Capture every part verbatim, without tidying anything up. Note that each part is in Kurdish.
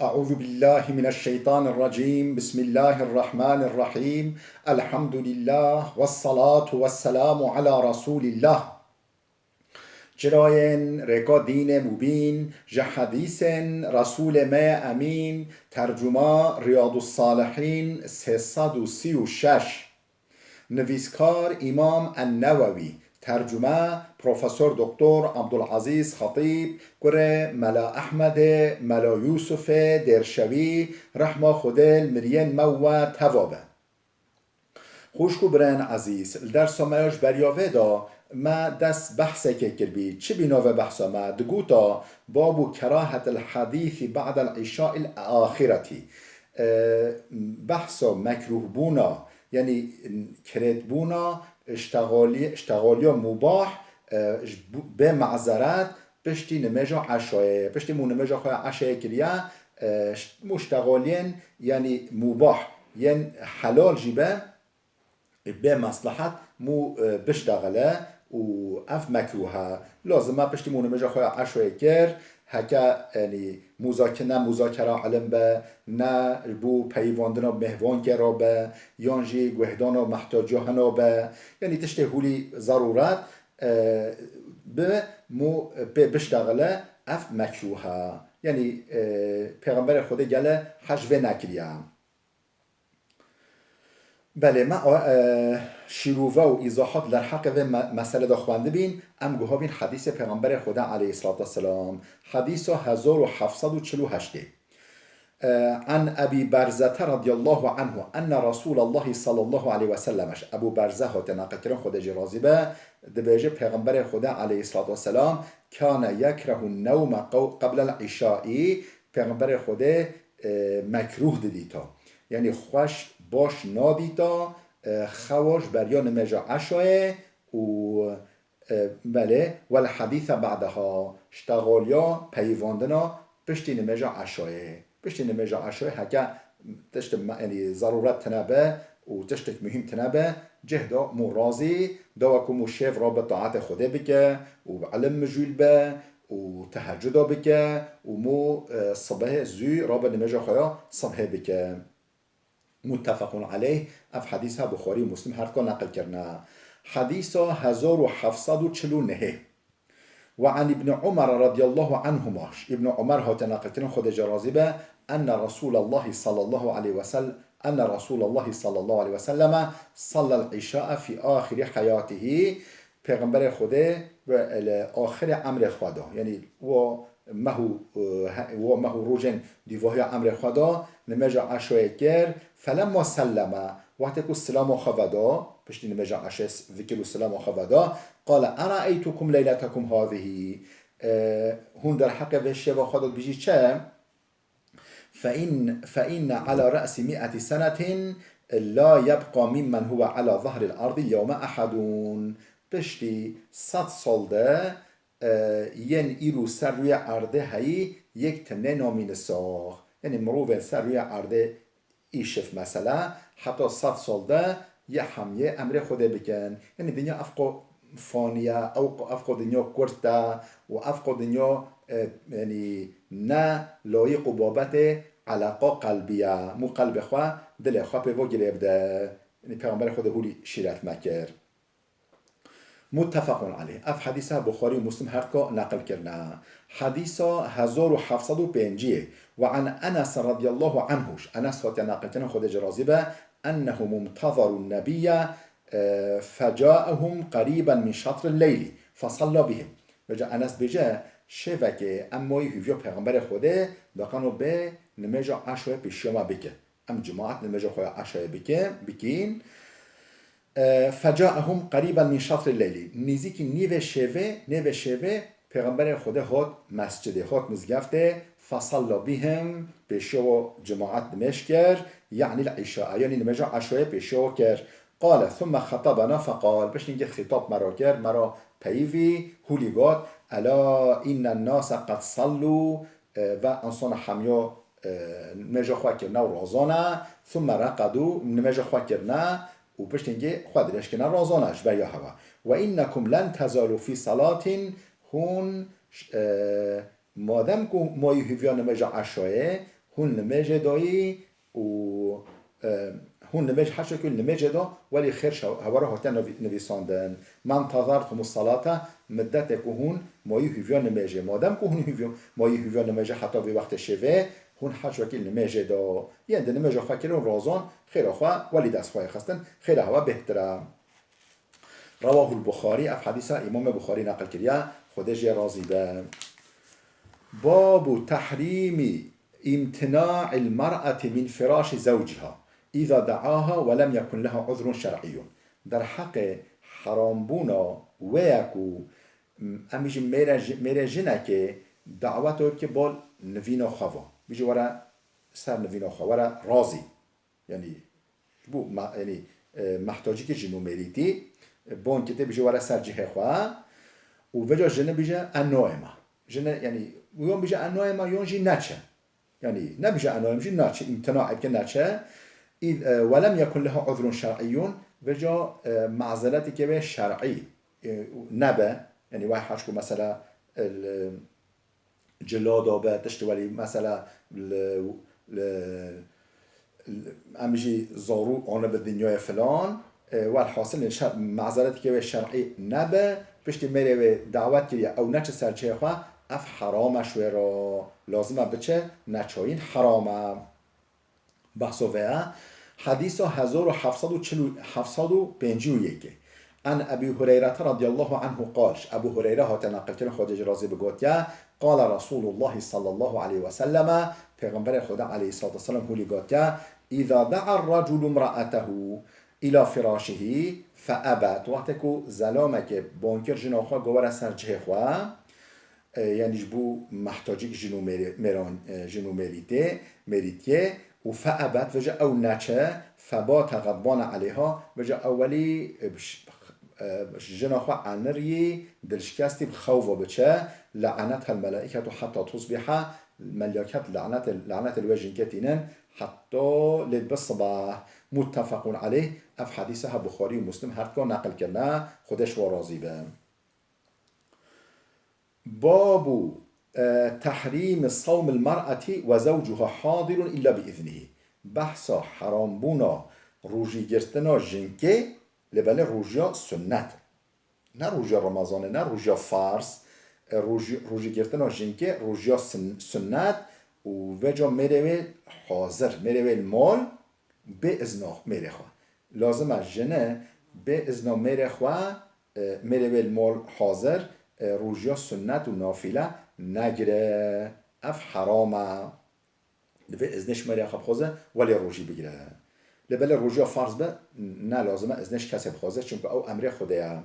أعوذ بالله من الشيطان الرجيم. بسم الله الرحمن الرحيم. الحمد لله والصلاة والسلام على رسول الله. Çirayên rêka dînê mubîn, ji hedîsên Resûlê me Emîn, tercuma Riyadus Salihîn sê sed û sî û şeş. Nivîskar Îmam En-Newewî, tercume Profesor Doktor Abdulazîz Xetîb, kurê Mela Ehmedê, Mela Yûsufê Dêrşewî, rehma Xwedê li miriyên me û we teva be. Xwişk û birayên ezîz, li dersa me ya ji beriya vê de me dest behsekê kiribî. Çi bî navê behsa me? Digota, Babu kerahetil hedîsî ba'del îşail axîretî. E, behsa mekrûhbûna, yanî kirêtbûna ştexalî-, ştexaliya mubah, e, ji bo-, bê mazeret piştî nimêja eşayê. Piştî mû nimêja xwe ya eşayê kiriye, e, ş-, mû ştexaliyên, yanî mubah, yên helal jî be, bê meslehet mû, e, biştexile û ev mekrûh e. Lazim e piştî mû nimêja xwe ya eşoyê kir, heke, yanî, muzake-, ne muzakera ilim be, ne ji bo peyivandina mêhvankê re be, yan jî guhdana mehtaciya hina be, yanî tiştê hûlî zerûret, e, bi mû pê biştexile, ev mekrûh e. Yanî, e, Pêxemberê Xwedê gele hej vê nekiriye. Belê, me, e, şîrove û îzahat li derheqê vê me-, mesele de xwendibîn, em guha bîn hedîsê Pêxemberê Xweda aleyhissalatu vesselam, hedîsa hezar û heft sed û çil û heştê. E, An Ebî Berzete radiyallahu anhu enne Resûlallahî sallallahu aleyhi ve sellem, ji Ebû Berze hate neqilkirin, Xwedê jê razî be, dibêje, Pêxemberê Xweda aleyhissalatu vesselam, kane yekrehu newme qew-, qeblel îşaî, Pêxemberê Xwedê, e, mekrûh didîta. Yanî xweş baş nadîta, e, xewa ji beriya nimêja eşayê û, e, belê, wel hedîse ba'deha, ştexaliya peyivandina piştî nimêja eşayê. Piştî nimêja eşayê heke tişt me-, yanî zerûret tine be û tiştek muhîm tine be, cih da mû razî, dawa ku mû şev rabe taetê Xwedê bike û bi ilim mijûl be, û tehecuda bike û mû, e, sibehê zû rabe nimêja xwe ya sibehê bike. Muttefequn aleyh, ev hedîsa Buxarî û Muslim her dika neqil kirine. Hedîsa hezar û heft sed û çil û nehê. Ve an Ibn Umar radiyallahu anhuma, ji Ibn Umar hate neqil kirin, Xwedê jê razî be, enne Resûlallahî sallallahu aleyhi ve sell-, enne Resûlallahî sallallahu aleyhi ve selleme sallel îşae fî axirî heyatihî, Pêxemberê Xwedê ve li axirê emrê xwe de, yanî wa meh û, e, he-, wa meh û rojên dîvahiya emrê xwe de nimêja eşoyê kir. Felemma selleme, wextê ku silama xwe veda, piştî nimêja eşê s-, vikir û silama xwe veda, qale, eraeytukum leyletekum hazihî. E, hûn derheqê vê şeva xwe de dibêjî çi? فإن، فإن على رأس مئة سنة لا يبقى ممن هو على ظهر الأرض اليوم أحد. Piştî sed sal de, e, yên îro ser rûyê erdê heyî yek tenê namîne sax. Yanî mirovên ser rûyê erdê îşev mesela, heta sed sal de yê hemiyê emrê Xwedê bikin. Yanî dinya ev qo fanî ye, ew qo, ev qo dinya kurt e û ev qo dinya, e, yanî ne layiq û babetê eleqa qelbî ye. Mû qelbê xwe, dilê xwe pê ve girê bide. Yanî Pêxemberê Xwedê hûlî şîret me kir. Muttefequn aleyh. Ev hedîsa Buxarî û Muslim her dika neqil kirine. Hedîsa hezar û heft sed û pêncî. Ve an Enes radiyallahu anhu. Enes hatiye neqil kirin, Xwedê jê razî be, ennehu mumtazarun nebiyye, e, fecaehum qerîben min şatril leyli, fesalla bihim. Vêca Enes bêje, şevekê em mayî hûviya Pêxemberê Xwedê, daqeno bê nimêja eşoyê pêşiya me bike. Em cemaat nimêja xwe ya eşayê bike, bikîn. E, fecaehum qerîben min şatril leylî. Nêzîkî nîvê şevê, nêvê şevê Pêxemberê Xwedê hot mescidê, hot mizgeftê, fesalla bihim, pêşiya wan cemaat nimêj kir, yanî l-îşa, yanî nimêja eşayê pêşiya wan kir. Qale, thumme xetabena feqal, piştî hingê xîtab me ra kir, me ra peyivî, hûlî got, ela înnen nase qed sallu, e, ve insana hemiya, e, nimêja xwe kirine û razane, thumme reqedû, nimêja xwe kirine û piştî hingê xwe dirêj kirine, razane ji ber ya hewa. Ve innekum len tezalû fî salatin, hûn, e, madem ku mayî hûviya nimêja eşayê, Hûn nimêjê dayî û, e, hûn nimêj, heşekû nimêjê da, welî xêr şew-, hewara hatiye nivî-, nivîsandin. "Ma intezertumus salate", middetê ku hûn mayî hûviya nimêjê. Madem ku hûn hûviya, mayî hûviya nimêjê heta vê wextê şevê, hûn heşekî nimêjê da. Yên di nimêja xwe kirin razan, xêra xwe welî dest xwe yê xistin, xêra hewa bêhtir e. Rewahul Buxarî, ev hedîsa Îmamê Buxarî neqil kiriye, Xwedê jê razî be. Babu tehrîmî îmtina'il mer'eti min firaşi zewciha, îza de'aha we lem yekun leha uzrun şer'iyyun. Derheqê herambûna wê ye ku, em bijî mêre ji-, mêrê jinekê daweta wê bike bal nivîna xwe va. Bijî were ser nivîna xwe, were razî. Yanî, ji bo ma-, yanî, e, mehtacîkê jin û mêrîtî, e, bon kitê bije were ser cihê xwe û veca jine bije, "Ez nayême." Jine, yanî, yon bije, "Ez nayême", yon jî neçe. Yanî, nebije, "Ez nayêm", jî neçe, îmtina bike, neçe. Îd, e, "Welem yekun leha uzrun şer'iyyun", veca, e, mazereteke wê şer'î, e, nebe. Yanî, wahî heş ku mesela, e, li, cila dabe, tiştî welî, mesela, li, li, li, em jî zarû anibe dinyayê filan, e, welhasil, şer-, mazeretekê wê şer'î nebe, piştî mêrê wê dawet kiriye, ew neçe ser cihê xwe, ev heram e ji wê re, lazim e biçe, neçayîn heram e. Behsa vê ye. Hedîsa hezar û heft sed û çil û, heft sed û pêncî û yekê. An Ebî Hureyrete radiyallahu anhu qal, ji Ebû Hureyre hate neqilkirin, Xwedê jî razî be, gotiye, qala Resûlullahî sallallahu aleyhi ve selleme, Pêxemberê Xwedê aleyhissalatu vesselam hûlî gotiye, "Îza da'a raculu imra'atehu ila firâşihi fe ebet." Wextê ku zelamekê bon kir jina xwe, got, "Were ser cihê xwe." E, yanî ji bo mehtacîk jin û mêrê-, mêran, e, jin û mêrîtê, mêrîtiyê û fe ebet, veca ew neçe, febate xedbane aleyha, veca ew welî, e, bi ş-, e, jina xwe anirî, dilşikestî bi xewva biçe, le'enethel melaîketu hetta tusbiha, melyaket le'netê, le'netê li wê jinkê tînin, hetta lê bi sibah. Muttefequn aleyh, ev hedîsa ha Buxarî û Muslim her dika neqil kirine, Xwedê ji wan razî be. Babu, e, tehrîmi sawmil mer'eti ve zewcuha hadirun illa bi iznihî. Behsa herambûna rojîgirtina jinkê, lê belê rojiya sunnet. Ne rojiya Remezanê, ne rojiya farz. E, rojî-, rojîgirtina jinkê, rojiya sun-, sunnet û veca mêrê wê hazir, mêrê wê li mal, bê izna mêrê xwe. Lazim e jine bê izna mêrê xwe, e, mêrê wê li mal hazir, e, rojiya sunnet û nafile negire. Ev heram e. Divê iznê ji mêrê xwe bixwaze, welê rojî bigire. Lê belê rojiya farz be, ne lazim e iznê ji kesê bixwaze, çimku ew emrê Xwedê ye.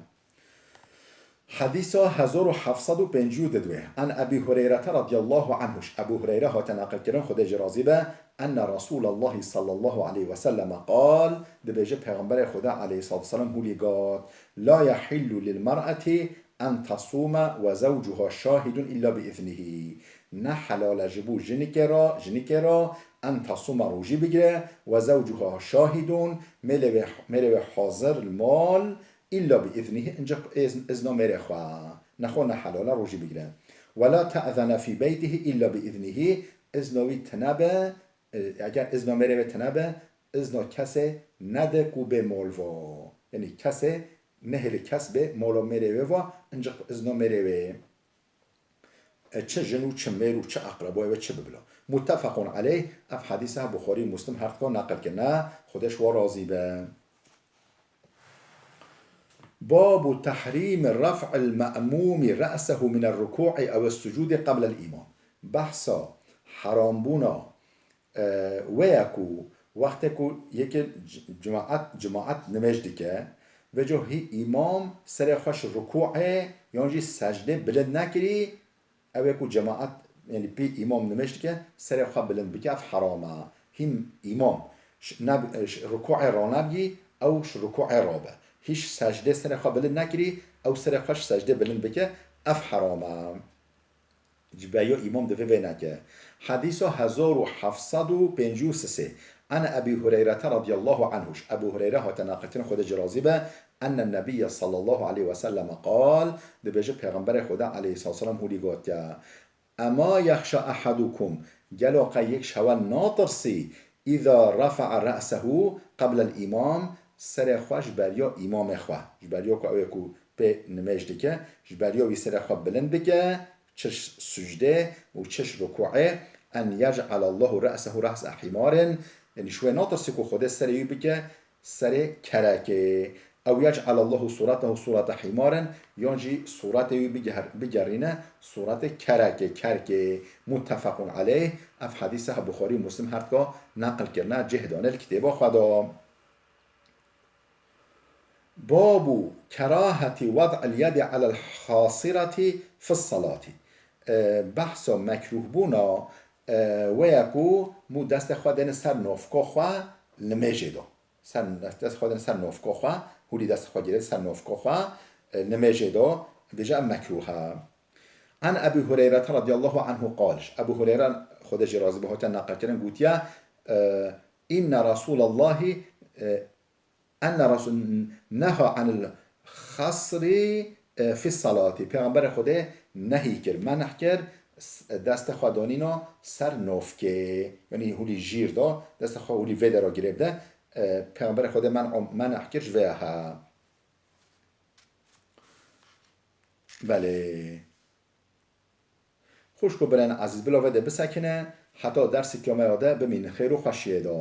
Hedîsa hezar û heft sed û pêncî û didwê. An Ebî Hureyrete radiyallahu anhu, ji Ebû Hureyre hate neqilkirin, Xwedê jî razî be, enne Resûlallahî sallallahu aleyhi ve selleme qal, dibêje Pêxemberê Xweda aleyhissalatu vesselam hûlî got, "La yahillu lil mer'eti en tasûme ve zewcuha şahidun illa bi iznihî." Ne helal e ji bo jinikê re, jinikê re, en tasûme rojî bigire, ve zewcuha şahidun, mêrê wê, mêrê wê hazir li mal, illa bi iznihî, ince izn-, izna mêrê xwe. Nexwe ne helal e rojî bigire. Ve la te'zene fî beytihî illa bi iznihî, izna wî tine be, e, eger izna mêrê wê tine be, izna kesê nede ku bê mal va. Yanî kesê nehêle kes bê mala mêrê wê va, ince izna mêrê wê. E, çi jin û çi mêr û çi eqreboyê wê çi bibilo. Muttefequn aleyh, ev hedîsa Buxarî û Muslim her dika neqil kirine, Xwedê ji wan razî be. Babu tehrîmi ref'il me'mûmî re'sehu mine rukû'î ew sucûdî qeblel îmam. Behsa herambûna, e, wê ye ku wextê ku yekê c-, cemaat, cemaat nimêj dike, veco hî îmam serê xwe ji rukû'ê yan jî secdê bilind nekirî, ew ê ku cemaat, yanî pê îmam nimêj dike, serê xwe bilind bike, ev heram e. Hîn îmam ş-, neb-, ş-, rukû'ê ranebgî, ew ji rukû'ê rabe. Hî ji secdê serê xwe bilind nekirî, ew serê xwe ji secdê bilind bike, ev heram e. Ji beyo îmam divê vê neke. Hedîsa hezar û heft sed û pêncî û sisê. An Ebî Hureyrete radiyallahu anhu, ji Ebû Hureyre hate neqilkirin, Xwedê jî razî be, enne Nebiyye sallallahu aleyhi ve selleme qal, dibêje Pêxemberê Xweda aleyhissalatu vesselam hûlî gotiye, "Ema yexşa ehadukum Gelo qey yek ji hewe natirsî, "Îza refa'a re'sehu qeblel îmam", serê xwe ji beriya îmamê xwe, ji beriya ku ew ê ku pê nimêj dike, ji beriya wî serê xwe bilind bike, çi sucdê û çi rukûê, "en yec'alallahu re'sehu re'se himarin", yanî ji wê natirsî ku Xwedê serê wî bike serê kerekê. Ew yec'alallahu sûretehu sûrete himarin, yan jî sûretê wî biger-, bigerîne sûretê kerekê, kerkê. Muttefequn aleyh, ev hedîse he Buxarî û Muslim her dika neqil kirine, cih dane li kitêba xwe de. Babu keraheti wed'il yedi alel hasireti fis salati. E, behsa mekrûhbûna, e, wê ye ku mû destê xwe dêne ser nofka xwe li nimêjê de. Ser, dest xwe dene ser nofka xwe, hûlî dest xwe girê ser nofka xwe, e, nimêjê de, dibêje ev mekrûh e. An Ebî Hureyrete radiyallahu anhu qal, ji Ebû Hureyre Xwedê jî razî be hatiye neqilkirin, gotiye, e, "Inne Rasûlallahi, e, enne Rasûl neha anil xasri, e, fis salati." Pêxemberê Xwedê nehî kir, meneh kir, s-, destê xwe danîna ser nofkê. Yanî hûlî jîr da, destê xwe hûlî vê dera girê bide. E, Pêxemberê Xwedê men-, meneh kir ji vê ya he. Belê. Xwişk û birên ezîz, bila vê de bisekine, heta dersê kiyameya de bimînin xêr û xweşiyê de.